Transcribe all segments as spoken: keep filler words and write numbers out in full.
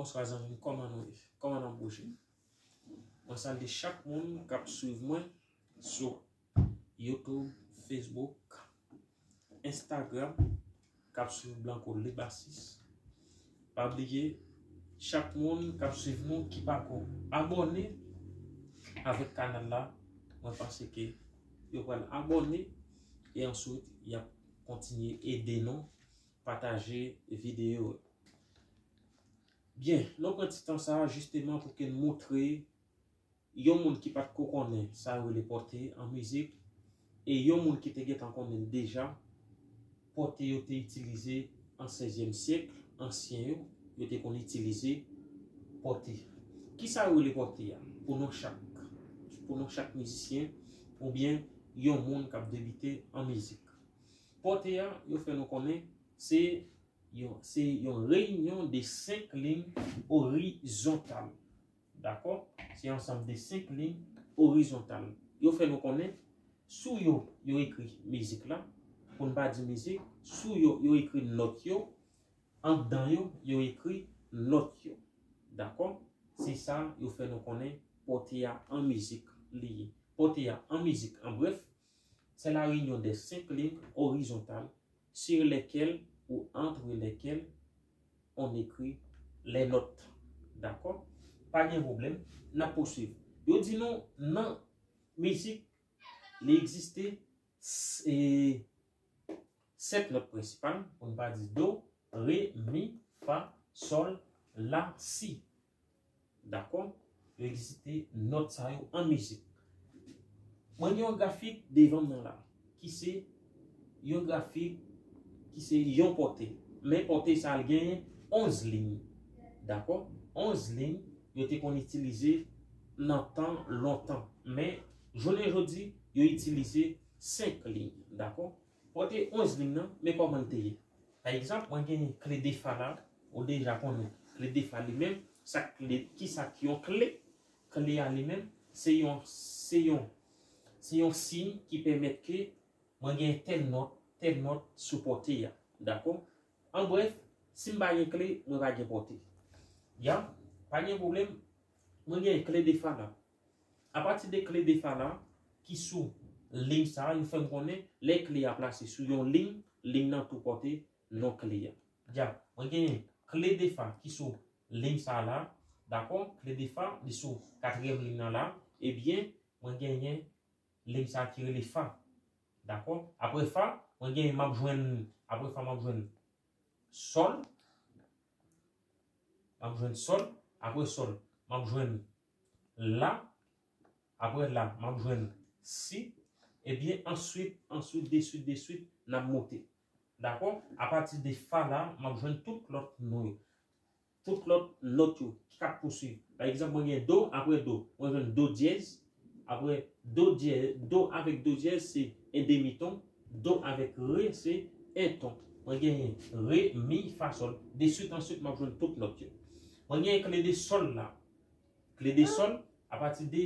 Bonswa zanmi m, kòman nou ye? Kòman n ap bouje? Mwen salye chak moun k ap swiv mwen sou YouTube, Facebook, Instagram, k ap swiv Blanco Lebasis. Pa bliye, chak moun k ap swiv nou ki pako abòne avèk kanal la, mwen panse ke yo pral abòne e answit y ap kontinye ede nou pataje videyo yo. Byen, nou pran ti tan sa a jisteman pou ke n montre yon moun ki pa t ko konnen sa yo rele pòte an mizik, e yon moun ki te gentan konnen l deja, pòte yo te itilize an sèzyèm syèk, ansyen yo, yo te konn itilize pòte. Kisa yo rele pòte a? Pou nou chak, pou nou chak mizisyen, oubyen yon moun k ap debite an mizik. Pòte a, yo fè nou konnen, se yon, se yon reyinyon de senk liy orizontal. Dakò? Se yon ansanm de senk liy orizontal. Yo fè nou konnen, sou yo, yo ekri mizik la. Pou n pa di mizik, sou yo, yo ekri nòt yo. Anndan yo, yo ekri nòt yo. Dakò? Se sa yo fè nou konnen pòte a an mizik li ye. Pòte a an mizik, an brèf, c'est la réunion des cinq lignes horizontales sur lesquelles ou entre lesquelles on écrit les notes. Dakò? Pa gen pwoblèm, n ap pouswiv. Yo di nou, nan mizik, li egziste s-, e, sèt nòt prensipal, pou n pa di do, re, mi, fa, sòl, la, si. Dakò? Yo egziste nòt sa yo an mizik. Mwen gen yon grafik devan m nan la, ki se yon grafik ki se yon pòte. Men pòte sa a l genyen onz liy. Dakò? Onz liy yo te konn itilize nan tan lontan. Men jounen jodi, yo itilize senk liy. Dakò? Pòte onz liy nan, men kòman l te ye? Pa egzanp, mwen gen kle de fa la, ou deja konnen kle de fa li menm, sa kle, kisa k yon kle? Kle a li menm, se yon, se yon, se yon siy ki pèmèt ke mwen gen tèl nòt, tèl nòt sou pòte a. Dakò? An brèf, si m pa gen kle, mwen pa gen pòte. Ya, pa gen pwoblèm, mwen gen kle de fa la. Apati de kle de fa la, ki sou liy sa a, yo fè m konnen lè kle a plase sou yon liy, liy nan tou pòte non kle a. Ya, mwen gen kle de fa ki sou liy sa a la, dakò? Kle de fa, li sou katriyèm liy nan la, ebyen, mwen genyen liy sa a ki rele fa. Dakò? Apre fa, mwen gen, m ap jwenn, apre fa, m ap jwenn sòl. M ap jwenn sòl. Apre sòl, m ap jwenn la. Apre la, m ap jwenn si. Ebyen, answit, answit, deswit, deswit, n ap monte. Dakò? Apati de fa la, m ap jwenn tout lòt non yo. Tout lòt nòt yo k ap pouswiv. Pa egzanp, mwen gen do, apre do, mwen jwenn do dyèz, apre do dyèz, do avèk do dyèz se en demi ton, do avèk re se en ton. Mwen genyen re, mi, fa, sòl. Deswit, answit, m ap jwenn tout nòt yo. Mwen genyen kle de sòl la. Kle de sòl, apati de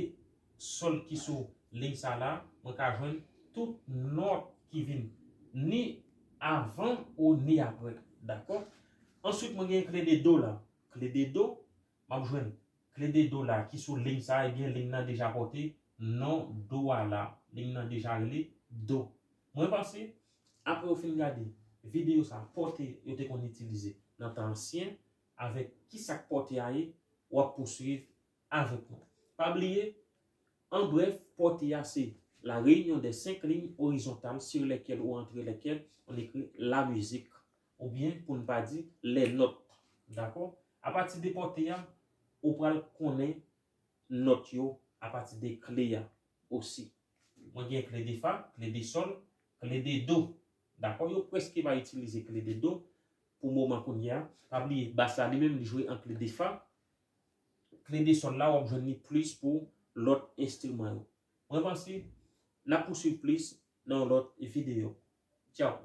sòl ki sou liy sa la, mwen ka jwenn tout nòt ki vin ni avan ou ni apre. Dakò? Answit, mwen gen kle de do la. Kle de do, m ap jwenn kle de do la ki sou liy sa, ebyen, liy nan deja pòte non do a la. Liy nan deja rele do. Mwen panse, apre w fin gade videyo sa, pòte yo te konn itilize nan tan ansyen, avèk kisa k pòte a ye, w ap pouswiv avèk nou. Pa bliye, an brèf, pòte a se la réunion des cinq lignes horizontales sur lesquelles ou entre lesquelles on écrit la musique, oubyen pou n pa di les notes. Dakò? Apati de pòte a, ou pral konnen nòt yo apati de kle a osi. Mwen gen kle de fa, kle de sòl, kle de do. Dakò? Yo prèske pa itilize kle de do pou moman kounye a. Pa bliye, bas la li menm li jwe an kle de fa. Kle de sòl la, w ap jwenn li plis pou lòt enstriman yo. Mwen panse n ap pouswiv plis nan yon lòt videyo. Tchaw!